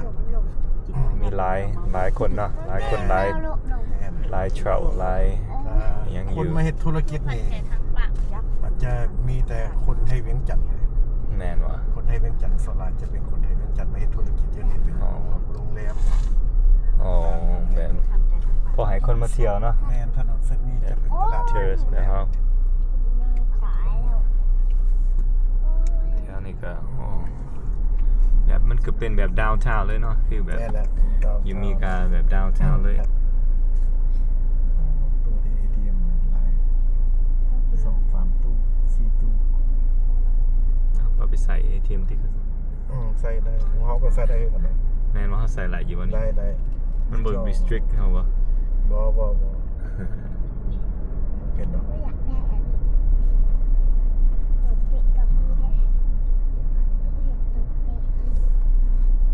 ມີຫຼາຍ ຫຼາຍຄົນເນາະ ຫຼາຍຄົນ ຫຼາຍ ແມ່ນ ຫຼາຍເຊົາ ຫຼາຍ ອ່າ ຫຍັງຢູ່ ຄົນມາເຮັດທຸລະກິດນີ້ ມັນຈະມີແຕ່ຄົນໄທວຽງຈັນເລີຍ. ແມ່ນຫວາ? ຄົນໄທວຽງຈັນ ສ່ວນຫຼາຍຈະເປັນຄົນໄທວຽງຈັນມາເຮັດທຸລະກິດຢູ່ນີ້ ເປັນ ອໍ ໂຮງແຮມ. ອໍ ແບບພໍໃຫ້ຄົນມາທ່ຽວເນາະ. ແມ່ນ ຖະໜົນເສັ້ນນີ້ຈະເປັນຕະຫຼາດ ໂທຣິສແບບເຮົາ. ແຖວນີ້ກະ ໂອ້ ແບບມັນກະເປັນແບບດາວທາວເລີຍເນາະ ຄືແບບ ແມ່ນແຫຼະ ຢູ່ເມກາແບບດາວທາວເລີຍ. ຕູ້ເອທີເອັມຫຼາຍ ສອງສາມຕູ້ ສີ່ຕູ້. ເອົາໄປໃສ່ເອທີເອັມຕິ. ອືມ ໃສ່ໄດ້ ຂອງເຮົາກະໃສ່ໄດ້ຄືກັນເນາະ. ແມ່ນວ່າເຮົາໃສ່ຫຼາຍຢູ່ບໍ່ນີ້? ໄດ້ ໄດ້ ມັນບໍ່ restrict ເຮົາບໍ່? ບໍ່ ບໍ່ ບໍ່. ເປັນດອກ ບໍ່ຢາກໄດ້ອັນນີ້ ໂຕເປະກະມີເດ້ ບໍ່ເຫັນໂຕເປະ.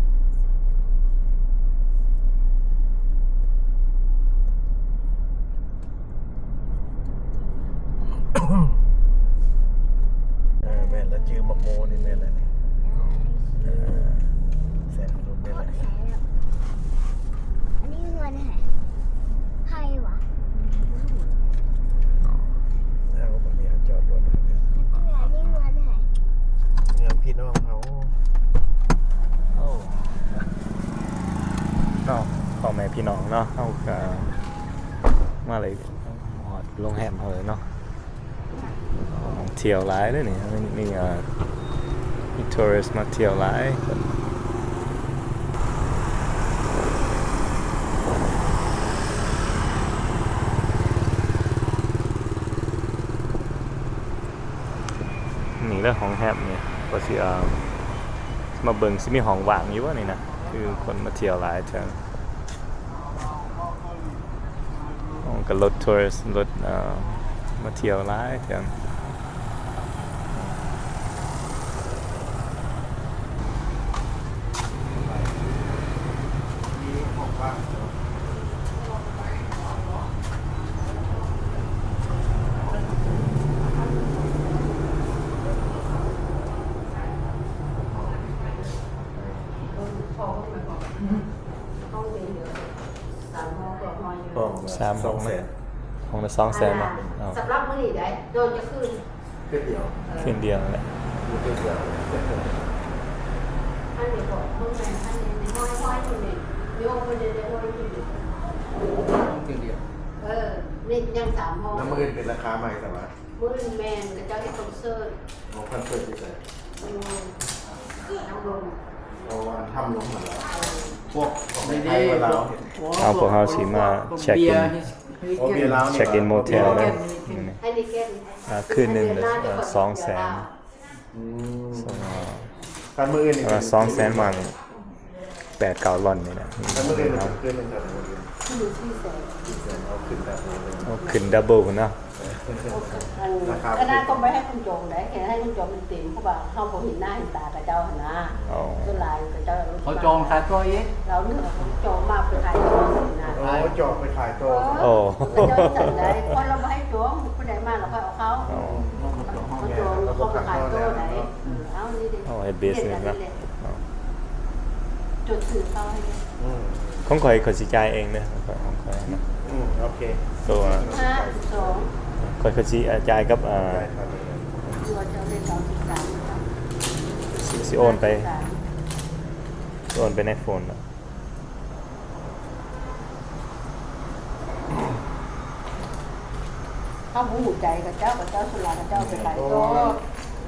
ເອີ ແມ່ນລະ ຈື່ໝາກໂມນີ້ແມ່ນລະນີ້. ເອີ ແຊງລົດແມ່ນລະ. ອັນນີ້ເຮືອນໃຜ? ໃຜຫວາ? ເອົາ ບາດນີ້ເຮົາຈອດລົດແລ້ວເນາະ. ອັນນີ້ເຮືອນໃຜ? ເຮືອນພີ່ນ້ອງເຮົາ. ໂອ້ ເນາະ ພໍ່ແມ່ພີ່ນ້ອງເນາະ ເຮົາກະມາເລີຍ ຮອດໂຮງແຮມເຮົາເລີຍເນາະ. ທ່ຽວຫຼາຍເດ້ນີ້ ມີ ມີ ເອີ ເ ມີ tourist ມາທ່ຽວຫຼາຍ. ນີ້ແຫຼະຫ້ອງແຮມນີ້ ວ່າຊິ ເອີ່ມ ມາເບິ່ງຊິມີຫ້ອງວ່າງຢູ່ບໍ່ນີ້ນະ ຄືຄົນມາທ່ຽວຫຼາຍເທື່ອ. ໂອ້ ກໍລົດ tourist ລົດ ເອີ່ມ ມາທ່ຽວຫຼາຍເທື່ອ. ຫ້ອງ ສາມຫ້ອງ ສອງແສນ ຫ້ອງລະສອງແສນເນາະ. ເອົາ ສຳລັບມື້ນີ້ໄດ໋ ນອນຈັກຄືນ? ຄືນດຽວ ເອີ ຄືນດຽວແຫຼະ ຄືນດຽວ. ອັນນີ້ກໍເບິ່ງແມ່ນ ອັນນີ້ຫ້ອຍໆ ຄົນນີ້ໂຍມ ເພິ່ນໄດ້ຫ້ອຍ ຄືນດຽວ ຄືນດຽວ. ເອີ ນີ້ຍັງສາມຫ້ອງ ແລ້ວມື້ອື່ນເປັນລາຄາໃໝ່ຊະຫວາ? ມື້ອື່ນແມ່ນເຂົາເຈົ້າເຮັດຄອນເສີດ. ໂອ້ ຄອນເສີດຢູ່ໃສ? ຢູ່ທາງລົມ. ໂອ້ ອັນຖ້ຳລົມຫັ້ນເນາະ. ເອີ ພວກ ພວກໄທ ພວກລາວ. ເອົາ ພວກເຮົາຊິມາເຊັກອິນ ໂອ້ ເບຍລາວນີ້ ເຊັກອິນໂມເທວເດີ. ອັນນີ້ແກ່ນ ອ່າ ຄືນໜຶ່ງ ເອີ ສອງແສນ. ອືມ ສ່ວນວ່າ ຄັນມື້ອື່ນນີ້ ເອີ ສອງແສນ ປະມານແປດເກົ້າລ້ອນນີ້ນະ. ຄັນມື້ອື່ນເຮົາ ຄືນໜຶ່ງເທົ່າໃດ? ຄືນສີ່ແສນ. ສີ່ແສນ ເອົາຂຶ້ນດັບເບິນເລີຍ ເອົາຂຶ້ນດັບເບິນພຸ້ນເນາະ. ອັນ ລາຄາ ຂະໜາດຕ້ອງໄປໃຫ້ຄົນຈອງໄດ໋ ແຄ່ໃຫ້ຄົນຈອງເປັນເຕັມ ເພາະວ່າເຮົາບໍ່ເຫັນໜ້າເຫັນຕາເຂົາເຈົ້າຫັ້ນນະ. ອໍ ສ່ວນຫຼາຍເຂົາເຈົ້າ ເຂົາຈອງຂາຍຕໍ່ອີກ ລາວເລືອກເຂົາຈອງມາໄປຂາຍຕໍ່ຫັ້ນນະ. ອໍ ຈອງໄປຂາຍຕໍ່. ເອີ ອໍ ເຂົາເຈົ້າຈັ່ງໃດ ຄົນລາວບໍ່ໃຫ້ຈອງ ຜູ້ໃດມາລາວຄ່ອຍເອົາເຂົ້າ. ອໍ ເຂົາຈອງ ເຂົາບໍ່ຂາຍຕໍ່ໃດ໋. ເອີ ເອົານີ້ເດ້ ອໍ ເຮັດ business ເນາະ. ອໍ ຈົດຊື່ເຂົາໃຫ້ເດ້. ອືມ ຂອງຂ້ອຍ ຂ້ອຍຊິຈ່າຍເອງເດີ ຂອງຂ້ອຍນະ. ອືມ ໂອເຄ ໂຕ ສິບຫ້າ ສິບສອງ ຂ້ອຍ ຂ້ອຍຊິ ເອີ ຈ່າຍກັບ ເອີ ຫຼືວ່າຈະເອົາເລກເກົ້າສິບສາມ ຊິ ຊິໂອນໄປ ສາມ ຊິໂອນໄປໃນໂຟນເນາະ. ເຮົາບໍ່ຮູ້ໃຈເຂົາເຈົ້າ ເຂົາເຈົ້າສ່ວນຫຼາຍເຂົາເຈົ້າເອົາໄປຂາຍຕໍ່. ເອີ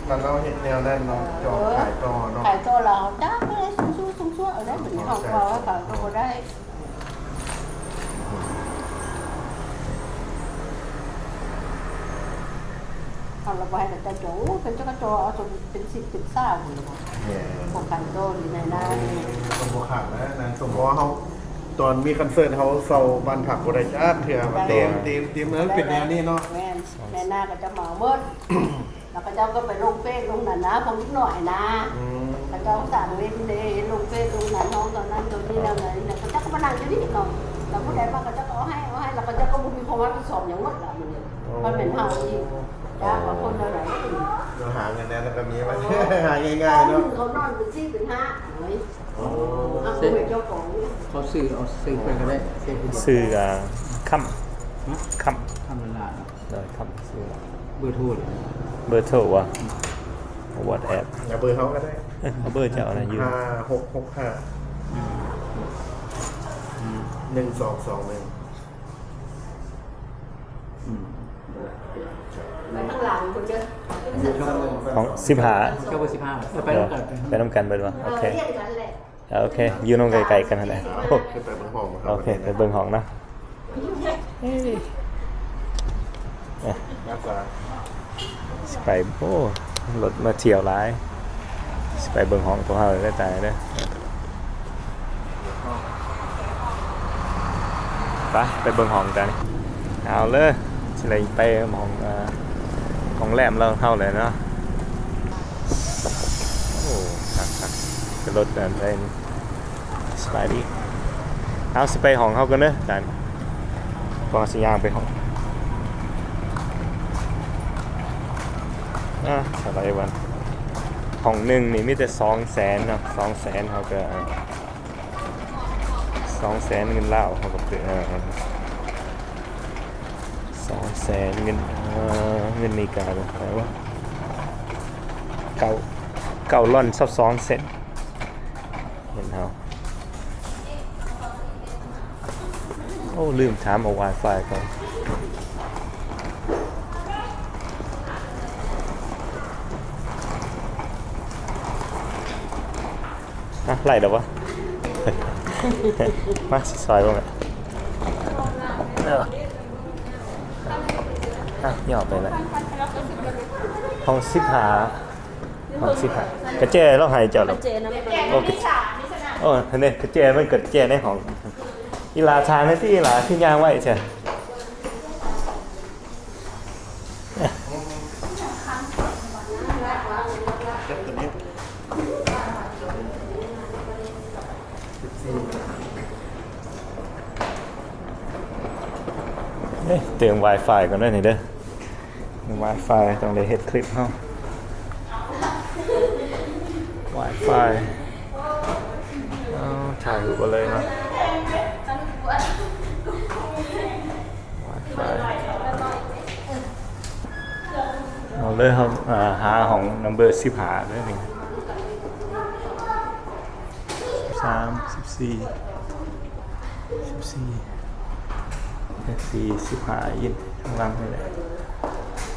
ຄັນເຮົາເຮັດແນວນັ້ນເນາະ ເອີ ຈອງຂາຍຕໍ່ເນາະ ຂາຍຕໍ່ແລ້ວເຮົາຈັກໄປຊຸ່ວໆ ເອົາໄດ້ ບັດນີ້ເຮົາເວົ້າໃຫ້ເຂົາກໍບໍ່ໄດ້. ເຮົາລະບໍ່ໃຫ້ເຂົາເຈົ້າຈອງ ໂອ້ ເຂົາເຈົ້າກໍຈອງເອົາຈົນເປັນສິບເປັນຊາວພຸ້ນລະ. ແມ່ນ ຂອງຄັນໂຕນີ້ນາຍນາ ໂອ້ ເພິ່ນບໍ່ຂາດນະນາຍສົມ ເພາະວ່າເຮົາ ຕອນມີຄອນເສີດເຮົາເຊົ່າບ້ານພັກບໍ່ໄດ້ຈັກເທື່ອ. ເຕັມ ເຕັມ ເຕັມ ເອີ ເປັນແນວນີ້ເນາະ. ແມ່ນ ນາຍນາກໍຈະເໝົາໝົດ ແລ້ວເຂົາເຈົ້າກໍໄປລົງເຟສລົງນັ້ນນະ ພວກເດັກນ້ອຍນະ. ອືມ ເຂົາເຈົ້າສ້າງເວັນເດ້ ລົງເຟສລົງນັ້ນ ຫ້ອງຕົວນັ້ນຕົວນີ້ແນວນັ້ນ ແລ້ວເຂົາເຈົ້າກໍມານັ່ງຢູ່ນີ້ເນາະ. ແລ້ວຜູ້ໃດມາເຂົາເຈົ້າກໍເອົາໃຫ້ ເອົາໃຫ້ ແລ້ວເຂົາເຈົ້າກໍບໍ່ມີຄວາມຮັບຜິດຊອບຫຍັງໝົດລະມື້ນີ້. ໂອ້ ມັນແມ່ນເຮົາອີກ ຈັກວ່າຄົນແນວໃດ. ເຮົາຫາເງິນແດ່ ແລ້ວກໍມີວ່າ ເອີ ຫາງ່າຍໆເນາະ. ເຂົານອນເປັນສີ່ເປັນຫ້າ ໂອ້ຍ ເຂົາຊື້ ເອົາຊື້ເພິ່ນກໍໄດ້ ຊື້ ອ່າ ຄຳ ຮະ? ຄຳ ຄຳລະລາດເນາະ. ໂດຍ ຄຳຊື່ ເບີໂທເດ ເບີໂທຫວາ? ອືມ WhatsApp ເອົາເບີເຮົາກໍໄດ້ ເອົາເບີເຈົ້ານະ ຢູ່ ຫ້າຫົກຫົກຫ້າ ອືມ ໜຶ່ງສອງສອງໜຶ່ງ. ອືມ ໄປທາງຫຼັງພຸ້ນເດີ ຂອງສິບຫ້າ ເຈົ້າເບີສິບຫ້າ ເອີ ໄປນຳກັນ ໄປນຳກັນເບິດຫວາ? ໂອເຄ ລຽນກັນແຫຼະ. ອ່າ ໂອເຄ ຢູ່ນຳໃກ້ໆກັນຫັ້ນແຫຼະ. ໂອ້ ຂຶ້ນໄປເບິ່ງຫ້ອງ ໂອເຄ ໄປເບິ່ງຫ້ອງເນາະ. ເອີ ຊິໄປ ໂອ້ ລົດມາທ່ຽວຫຼາຍ ຊິໄປເບິ່ງຫ້ອງພວກເຮົາເດີ ຕາຍເດີ. ໄປ ໄປເບິ່ງຫ້ອງກັນ ເອົາເລີຍ ຊິໄດ້ໄປຫ້ອງ ເອີ ໂຮງແຮມລາວເຮົາແລ້ວເນາະ. ໂອ້ ຄັກໆ ເປັນລົດອັນໃດນີ້ ສະບາຍດີ. ເອົາ ຊິໄປຫ້ອງເຮົາກ່ອນເດີ ອາຈານ ກ່ອນຊິຍ່າງໄປຫ້ອງ. ອ່າ ສະບາຍດີ ຫ້ອງໜຶ່ງນີ້ມີແຕ່ສອງແສນເນາະ ສອງແສນ ເຮົາກໍ ສອງແສນເງິນລາວ ເຮົາກໍໄປ ເອີ ສອງແສນເງິນ ເອີ ເງິນອາເມລິກາ ເທົ່າໃດຫວາ? ເກົ້າ ເກົ້າລ້ອນຊາວສອງເຊັນ ເງິນເຮົາ. ໂອ້ ລືມຖາມເອົາ Wi-Fi ກ່ອນ. ໄລ່ແລ້ວວະ? ມາ ຊິຊ່ອຍເບິ່ງແຫຼະ. ເອີ ອ່ະ ຫຍໍ້ໄປແລ້ວ. ຫ້ອງສິບຫ້າ ຫ້ອງສິບຫ້າ ກະແຈລາວໃຫ້ເຈົ້າແລ້ວ. ໂອ້ ກະ ໂອ້ ຫັ້ນເດ້ ກະແຈມັນກະແຈໃນຫ້ອງ. ອີຫຼາ ຖ່າຍແນ່ຕິ ອີຫຼາ ຄືຍ່າງໄວແທ້. ເອີ ເຕີມວາຍຟາຍກ່ອນເດີນີ້ເດີ. ວາຍຟາຍ ຕ້ອງໄດ້ເຮັດຄລິບເຮົາ. ວາຍຟາຍ ເອົາ ຖ່າຍຮູບເອົາເລີຍເນາະ. ວາຍຟາຍ ເອົາເລີຍ ເຮົາ ອ່າ ຫາຫ້ອງນຳເບີສິບຫ້າເລີຍນີ້. ສິບສາມ ສິບສີ່ ສິບສີ່ ສິບຫ້າ ຢູ່ທາງຫຼັງນີ້ແຫຼະ.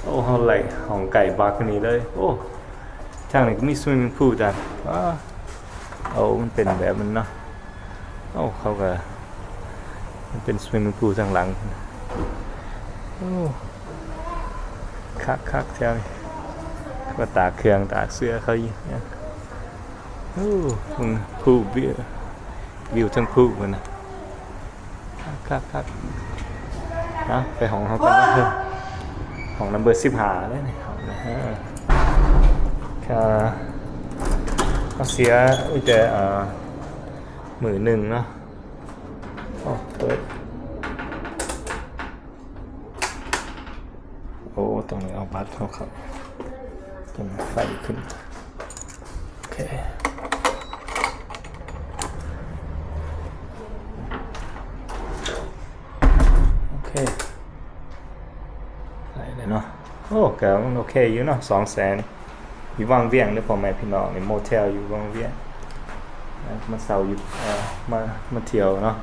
ໂອ້ ເຮົາໄລ່ຫ້ອງໃກ້ບັກນີ້ເລີຍ. ໂອ້ ທາງນີ້ກະມີ swimming pool ຈ້າ. ວ້າ ໂອ້ ມັນເປັນແບບນັ້ນເນາະ. ໂອ້ ເຂົາກະ ມັນເປັນ swimming pool ທາງຫຼັງ. ໂອ້ ຄັກໆ ແຖວນີ້ ເຂົາກະຕາກເຄື່ອງ ຕາກເສື້ອເຂົາຢູ່. ໂອ້ ເບິ່ງພູ ວິວ ວິວເທິງພູພຸ້ນນະ. ຄັກໆໆ. ເອົາ ໄປຫ້ອງເຮົາກ່ອນເນາະ. ຫ້ອງນຳເບີສິບຫ້າເດ້ນີ້ ຫ້ອງນີ້. ເອີ ກະເຮົາເສຍມີແຕ່ ເອີ ມື້ໜຶ່ງເນາະ. ໂອ້ ເປີດ. ໂອ້ ຕ້ອງໄດ້ເອົາບັດເຮົາເຂົ້າ ຕ້ອງໄຟຂຶ້ນ. ໂອເຄ ໂອເຄ ໄດ້ແລ້ວເນາະ. ໂອ້ ກະມັນໂອເຄຢູ່ເນາະ ສອງແສນ. ຢູ່ວັງວຽງເດີພໍ່ແມ່ພີ່ນ້ອງ ນີ້ໂມເທວຢູ່ວັງວຽງ. ມາເຊົ່າຢູ່ ເອີ ມາ ມາທ່ຽວເນາະ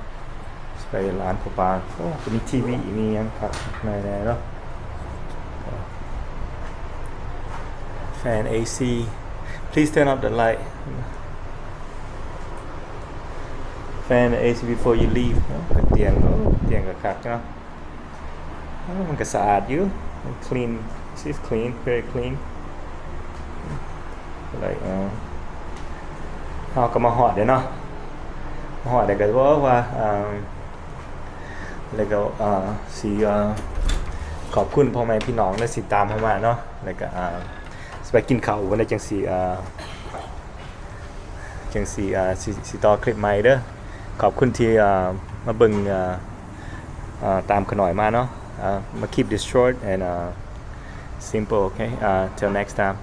ໄປລານພະບາງ. ໂອ້ ກະມີທີວີ ມີຫຍັງຄັກແນ່ເນາະ. Fan AC, please turn off the light. Fan AC before you leave. ໂອ້ ກະຕຽງ ໂອ້ ຕຽງກະຄັກເນາະ. ເອີ ມັນກະສະອາດຢູ່ clean, it's clean, very clean. ໄດ້ ເອີ ເຮົາກະມາຮອດແລ້ວເນາະ. ມາຮອດແລ້ວກະບອກວ່າ ເອີ ແລ້ວກະ ເອີ ຊິ ເອີ ຂອບຄຸນພໍ່ແມ່ພີ່ນ້ອງເດີ ທີ່ຕາມເຮົາມາເນາະ. ແລ້ວກະ ເອີ ຊິໄປກິນເຂົ້າພຸ້ນເດີ ຈັ່ງຊິ ເອີ ຈັ່ງຊິ ເອີ ຊິ ຊິຕໍ່ຄລິບໃໝ່ເດີ. ຂອບຄຸນທີ່ ເອີ ມາເບິ່ງ ເອີ ເອີ ຕາມຂະໜ້ອຍມາເນາະ. ເອີ ມາ keep this short and, ເອີ simple, okay? ເອີ till next time.